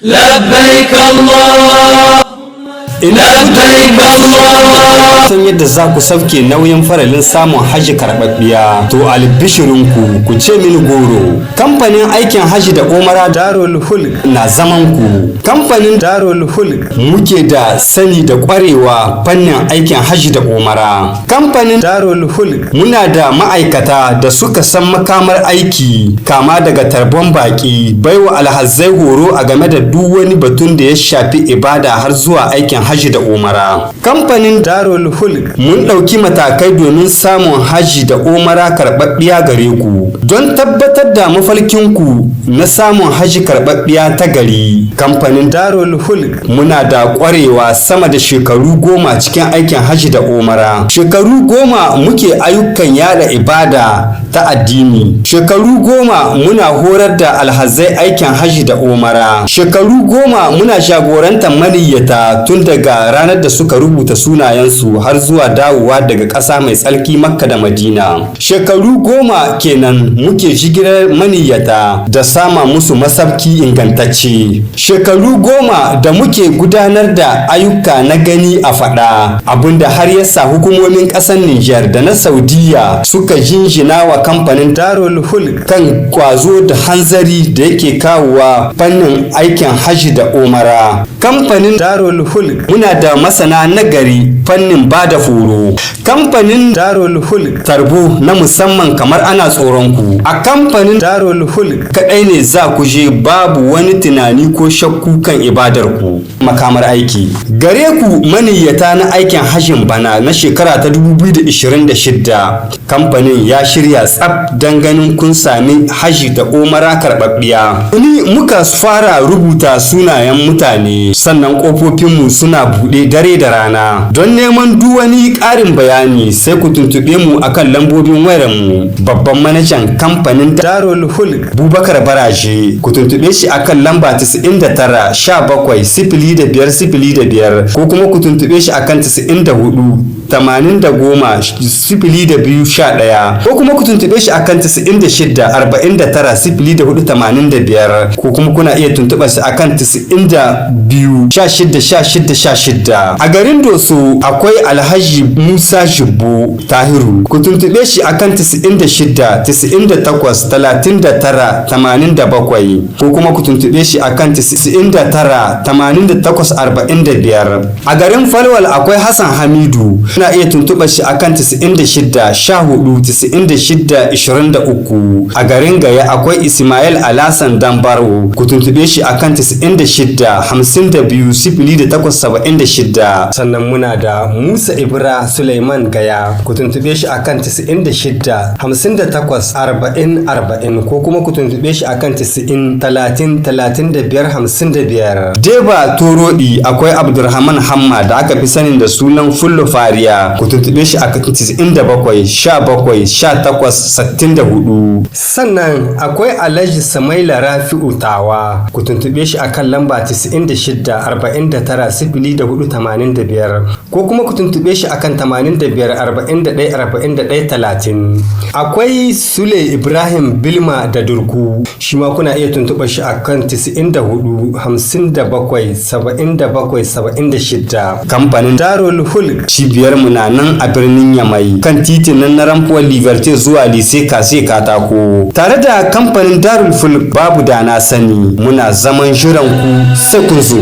لبيك الله لبيك الله San yadda za ku sauke nauyin faralin samun hajji karɓaɓɓiya, to albishirinku, ku ce mini goro. Kamfanin aikin hajji da umara Darul Hulk na zaman ku. Kamfanin Darul Hulk muke da sani da ƙwarewa fannin aikin hajji da umara. Kamfanin Darul Hulk muna da ma'aikata da suka san makamar aiki, kama daga tarbon baƙi, baiwa alhazai horo a game da duk wani batun da ya shafi ibada, har zuwa aikin hajji da umara. Kamfanin Darul Hulk mun ɗauki matakai domin samun hajji da umara karɓaɓɓiya gare ku, don tabbatar da mafalkinku na samun hajji karɓaɓɓiya ta gari. Kamfanin Darul Hulk muna da ƙwarewa sama da shekaru 10 cikin aikin hajji da umara. Shekaru 10 muke ayyukan yada ibada ta addini. Shekaru 10 muna horar da alhazai aikin hajji da umara. Shekaru 10 muna jagorantar maniyyata tun daga ranar da suka rubuta sunayensu har zuwa dawowa daga ƙasa mai tsarki, Makka da Madina. Shekaru 10 kenan muke jigilar maniyyata da sama musu masabki ingantacce. Shekaru 10 da muke gudanar da ayyuka na gani a faɗa, abinda har yasa hukumomin ƙasar Nijar da na Saudiya suka jinjina wa kamfanin Darul Hulk kan kwazo da hanzari da yake kawowa fannin aikin hajji da umara. Kamfanin Darul Hulk muna da masana nagari fannin bada horo. Kamfanin Darul Hulk tarbo na musamman kamar ana tsoron ku. A kamfanin Darul Hulk kadai ne za ku je babu wani tunani ko shakku kan ibadar ku. Makamar aiki gare ku, maniyyata na aikin hajjin bana na shekara ta 2026, kamfanin ya shirya tsaf don ganin kun sami hajji da umara karɓaɓɓiya. Tuni muka fara rubuta sunayen mutane, sannan ƙofofinmu suna buɗe dare da rana. Don neman duk wani ƙarin bayani, sai ku tuntuɓe mu akan lambobin wayarmu. Babban manajan kamfanin Darul Hulk, Bubakar Baraje, ku tuntuɓe shi akan lamba 99 17 05 05, ko kuma ku tuntuɓe shi akan 94 80 02 11, ko kuma ku tuntuɓe shi akan 96 49 04 85, ko kuma kuna iya tuntuɓar shi akan 92 16 16 16. A garin Doso akwai Alhaji Musa Jibbo Tahiru, ku tuntuɓe shi akan 96 98 39 87, ko kuma ku tuntuɓe shi akan 99 88 45. A garin Falwal akwai Hassan Hamidu, kuna iya tuntuɓar shi akan 96 14 96 23. A garin Gaya akwai Ismail Alasan Dambaro, ku tuntuɓe shi akan 96 52 08 76. Sannan muna da Musa Ibra Suleiman Gaya, ku tuntuɓe shi akan 96 58 40 40, ko kuma ku tuntuɓe shi akan 90 30 35 55. Deba Torodi akwai Abdulrahman Hamma da aka fi sanin da sunan Fullo Fariya, ku tuntuɓe shi akan 97 17 18 64. Sannan akwai Alhaji Samaila Rafi'u Tawa, ku tuntuɓe shi akan lamba 96 49 04 85, ko kuma ku tuntuɓe shi akan 85 41 41 30. Akwai Sule Ibrahim Bilma da Durku, shi ma kuna iya tuntuɓar shi akan 94 57 77 76. Kamfanin Darul Hulk cibiyar mu na nan a birnin Yamai, kan titin nan na Rond-Point Liberté zuwa Lycée Kase Katako. Tare da kamfanin Darul Hulk babu da na sani. Muna zaman jiran ku, sai kun zo.